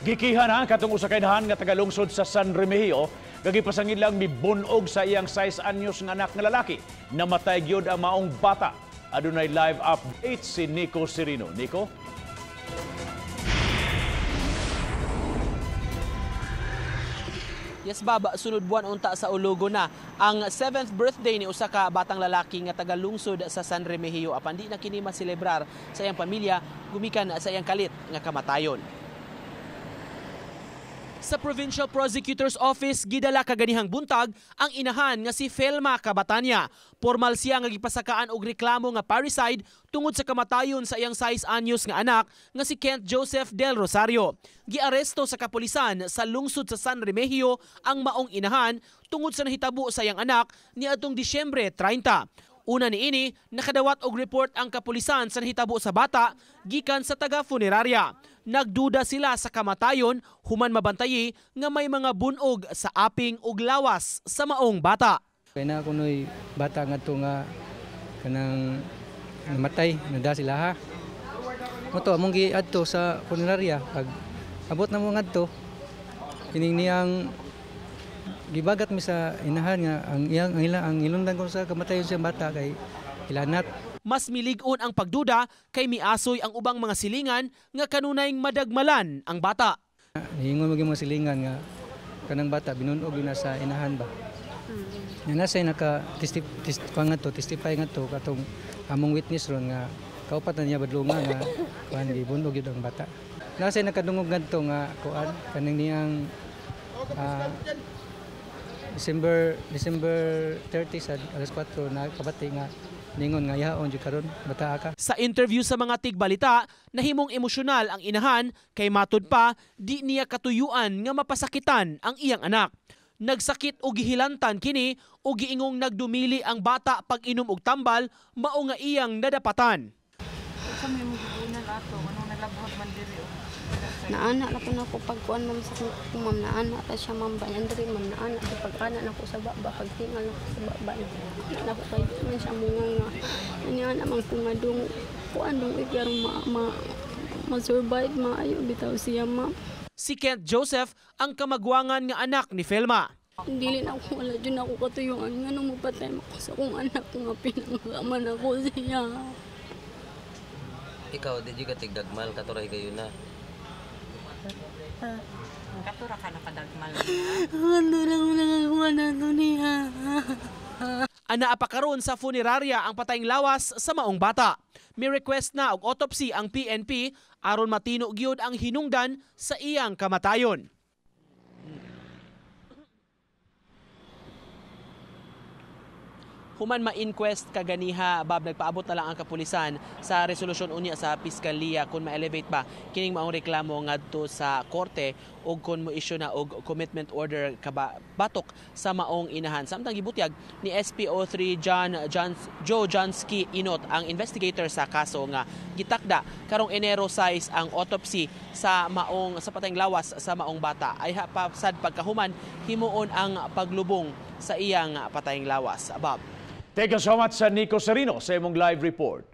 Gikihan na katong usa ka inahan nga tagalungsod sa San Remigio, gagipasangil lang mibunog sa iyang 6 anyos nga anak nga lalaki. Namatay gyud ang maong bata. Adunay live update si Nico Serino. Nico? Yes, Bab, sunod buwan unta sa Ulugo na ang 7th birthday ni usa ka batang lalaki nga taga-lungsod sa San Remigio apan di na kini maselebrar sa iyang pamilya gumikan sa iyang kalit nga kamatayon. Sa Provincial Prosecutor's Office, gidala kaganihang buntag ang inahan nga si Felma Cabatanya. Formal siya nga gipasakaan og reklamo nga parricide tungod sa kamatayon sa iyang 6 anyos nga anak nga si Kent Joseph Del Rosario. Giaresto sa kapulisan sa lungsod sa San Remigio ang maong inahan tungod sa nahitabo sa iyang anak niadtong Disyembre 30. Una niini, nakadawat og report ang kapulisan sa nahitabo sa bata gikan sa taga-funeraria. Nagduda sila sa kamatayon human mabantayi nga may mga bunog sa aping ug lawas sa maong bata. Kaya na kuno'y bata nga to nga kanang namatay, nada sila ha. Mo to among giadto sa funeraria, pag abot na mo ngadto, kining niyang gibagat mi sa inahan nga ang iyang ang ila ang ilundan ko sa kamatayon sa bata kay ilanat. Mas milig-on ang pagduda kay miasoy ang ubang mga silingan nga kanunayng madagmalan ang bata. Niingon mo mga silingan nga kanang bata binunog yun na sa inahan ba. Nga nasa naka testify nga to katong among witness ron nga kaupat na niya badlungan nga kuan gibunog yun ang bata. Nasa nakadungog ngadto nga kuan kaning niyang December 30 sa alas 4 na kabati nga ningon nga yaon jud karon bata ka. Sa interview sa mga tigbalita, nahimong emosyonal ang inahan kay matud pa di niya katuyuan nga mapasakitan ang iyang anak. Nagsakit og gihilantan kini og giingong nagdumili ang bata pag inom og tambal mao nga iyang nadapatan. Sa may mugibunan ato anong nalabhot man diri? Naana na ko na ko pagkuan ma'am sa kung ma'am naana ta siya ma'am ba yan diri ma'am naana ta pag-ana na ko sa baba pagtingal na ko sa baba na ko kay man siya mo nga niana man ko nga dong kuan dong pero ma survive maayo bitaw siya ma'am. Si Kent Joseph ang kamagwangan nga anak ni Felma. Dili na ako wala jud ako katuyuan ngano mopatay man ko sa akong anak nga pinangaman ako siya. Ikaw di ka tigdagmal katuray kayo na. Katura ka nakadagmal. Ano lang nagawa na to niya. Anaa pa karon sa funeraria ang patayng lawas sa maong bata. May request na og autopsy ang PNP aron matino gyud ang hinungdan sa iyang kamatayon. Human ma-inquest kaganiha, Bob, nagpaabot na lang ang kapulisan sa resolusyon unya sa piskalya kung ma-elevate ba kining maong reklamo ngadto sa korte o kung mo-issue na og commitment order batok sa maong inahan. Samtang gibutyag ni SPO3 Joe Johnski Inot ang investigator sa kaso nga gitakda karong Enero 6 ang autopsy sa maong sa patayng lawas sa maong bata. Ay pa sad pagkahuman himuon ang paglubong sa iyang patayng lawas. Bob. Thank you so much sa Nico Serino sa imong live report.